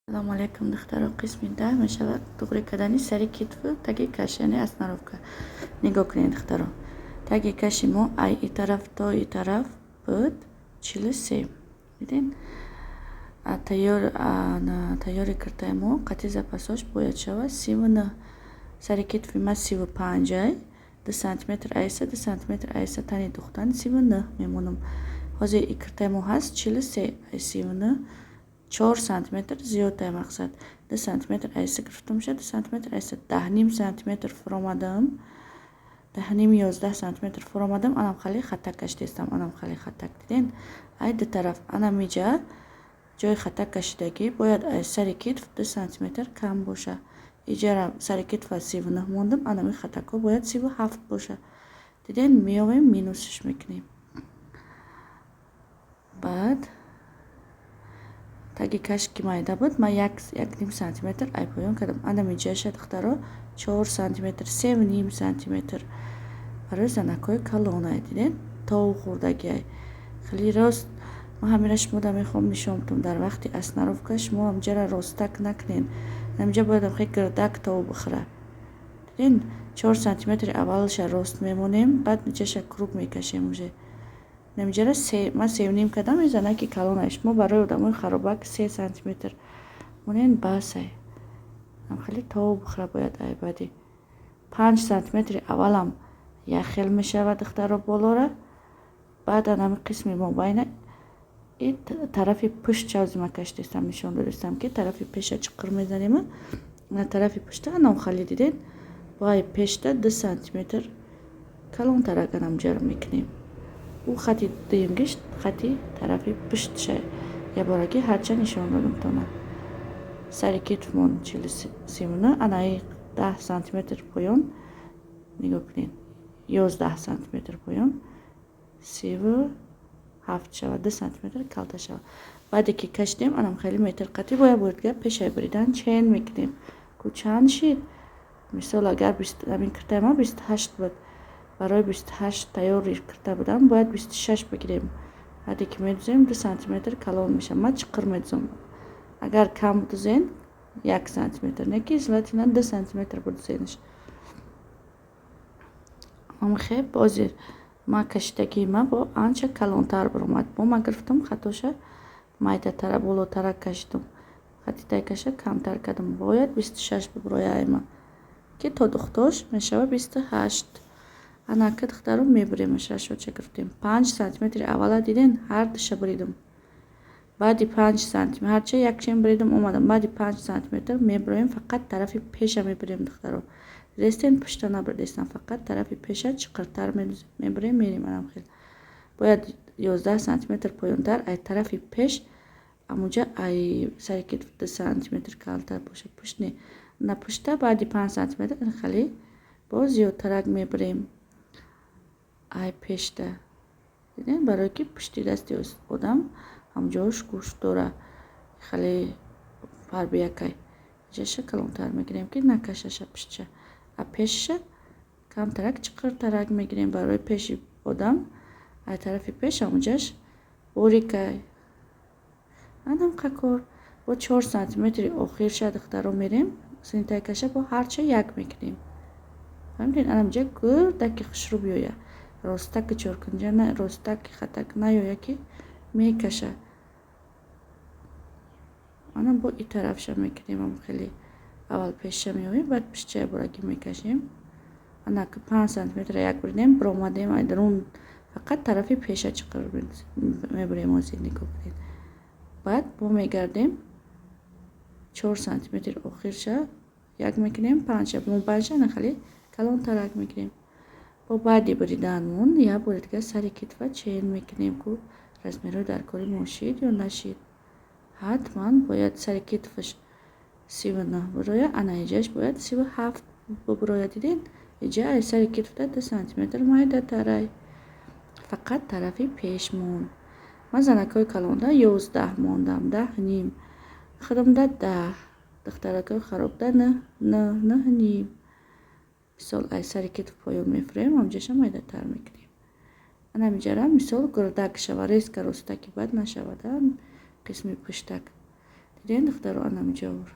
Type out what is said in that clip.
Салому алайкум, духтаро. Қисми 10 мешавад туғри кардани сари китфу таги каш, яъне основка. Нигоҳ кунед, духтаро, таги каши мо ай и тараф то и тараф буд 43. Диден, тайёри киртаи мо қати запасош бояд шавад 39. Сари китфи ма 35-ай, 2 сантиметр айса, 2 сантиметр айса тани духтан 39 мемонам. Ҳозир и киртаи мо ҳаст 43, ай 39 4 сантиметр зиёдтай. Мақсад, 2 сантиметр айса гирифта мешавад, 2 сантиметр айса 10,5 сантиметр фуромадам, 10,5, 11 сантиметр фуромадам. Анам хали хаттак кашидастам, анам хали хаттак. Диден, ай ду тараф анамиҷа ҷои хаттак кашидагӣ бояд аз сари китф 2 сантиметр кам боша. Иҷара сари китфа 39 мондам, анами хаттакҳо бояд 37 боша. Диден, меовем, минусш мекунем. Баъд таги каш ки майда буд, ман 1,5 сантиметр ай поён кардам. Анамиҷаша, духтаро, 4 сантиметр, 3,5 сантиметр барои занакҳои калонай. Диден, тов хӯрдагиай, хеле рост. Ман ҳамира шумода мехоҳам нишон бидам: дар вақти основка шумо ҳамҷара ростак накунед, ҳаминҷа бояд хеле гирдак тов бихӯра. Диден, 4 сантиметри аввалша рост мемонем, баъд иҷаша круг мекашем. Уже намиҷара ман 3,5 кардам, ин занаки калонай. Шумо барои одамои харобак 3 сантиметр монен, басай. Хеле тов бихӯра бояд. Ай баъди 5 сантиметри аввалам як хел мешавад, духтаро, болора. Баъдан ҳами қисми мобайна и тарафи пушт чавзи ма кашидастам, нишон додастам, ки тарафи пеша чиқир мезанем, на тарафи пушта анам хали. Дидед, бо пешта 2 сантиметр калонтарак анамҷара мекунем. Ӯ хати дуюмгиш хати тарафи пуштша ябораги ҳарча нишон додамтона. Сари китфмон 39, анаи 10 сантиметр поён, нигоҳ кунед, 11 сантиметр поён 37 шавад, 2 сантиметр калта шавад. Баъде ки кашидем, анам хеле метр қатӣ бояд буридга пешаи буридан чен мекунем, ку чанд шид. Мисол, агар ҳамин киртаи ман 28 буд, барои 28 тайёри кирта будам, бояд 26 бигирем. Баъде ки медузем, 2 сантиметр калон мешавад. Ман чиқир медузам, агар кам будузен, 1 сантиметр, не ки желательно 2 сантиметр будузенш. Хеб, ҳозир ман кашидагии ман бо анча калонтар баромад. Бо ман гирифтам хатоша, майдатара, болотарак кашидам, хати тайкаша камтар кардам. Бояд 26 бибурояй ма, ки то духтош мешавад 28. Анака, духтаро, мебуремаш. Рашоча гирифтем, 5 сантиметри аввала, диден, ҳар душа буридам. Баъди 5 сантиметр ҳарча як чен буридам, омадам. Баъди 5 сантиметр мебуроем, фақат тарафи пеша мебурем, духтаро. Рестен, пушта набурдестам, фақат тарафи пеша чиқиртар мебурем, мерем. Анам хел бояд 11 сантиметр поёнтар ай тарафи пеш, амуҷа ай сари китф 2 сантиметр калтар бошад, пушт не. На пушта баъди 5 сантиметр хеле боз зиёдтарак мебурем ай пешта. Дидем, барое ки пушти дасти одам ҳамҷош гӯшт дора, хеле фарбиякай. Иҷаша калонтар мегирем, ки накашаша пуштша, а пешша камтарак чиқиртарак мегирем. Барои пеши одам ай тарафи пеш ҳамуҷаш борикай. Анам какор бо 4 сантиметри охирша, духтаро, мерем синтайкаша, бо ҳарча як мекунем. Фаҳмидед? Анамҷа гурдаки хушрӯ биёя, ростаки чоркунҷа, ростаки хатак наёя, ки мекаша. Ана бо и тарафша мекунем. Хеле аввал пешша меоем, баъд пуштча бурагӣ мекашем. Анака 5 сантиметра як буридем, биромадем ай дарун, фақат тарафи пеша чиқир мебурем. Ҳозир нигоҳ кунед, баъд бо мегардем, 4 сантиметр охирша як мекунем, панҷша, мобайнша хеле калонтарак мекунем. Бо баъди буриданмон як бори дига сари китфа чен мекунем, ку размерҳои дар кори мо шид ё нашид. Ҳатман бояд сари китфаш 39 буроя, ана иҷаш бояд 37 бубуроя. Дидед, иҷа ай сари китфда 2 сантиметр майдатарай, фақат тарафи пешмон. Ман занакҳои калонда 11 мондам, 10,5, худамда 10, духтаракҳои харобда нӯҳ, нӯҳ, 9,5. Мисол, ай сари китф поён мефурем, ҳамҷаша майдатар мекунем. Ана ҳамиҷара, мисол, гурдак шава, резко ростаки бад нашавад қисми пуштак. Дидем, духтаро, анами ҷавор.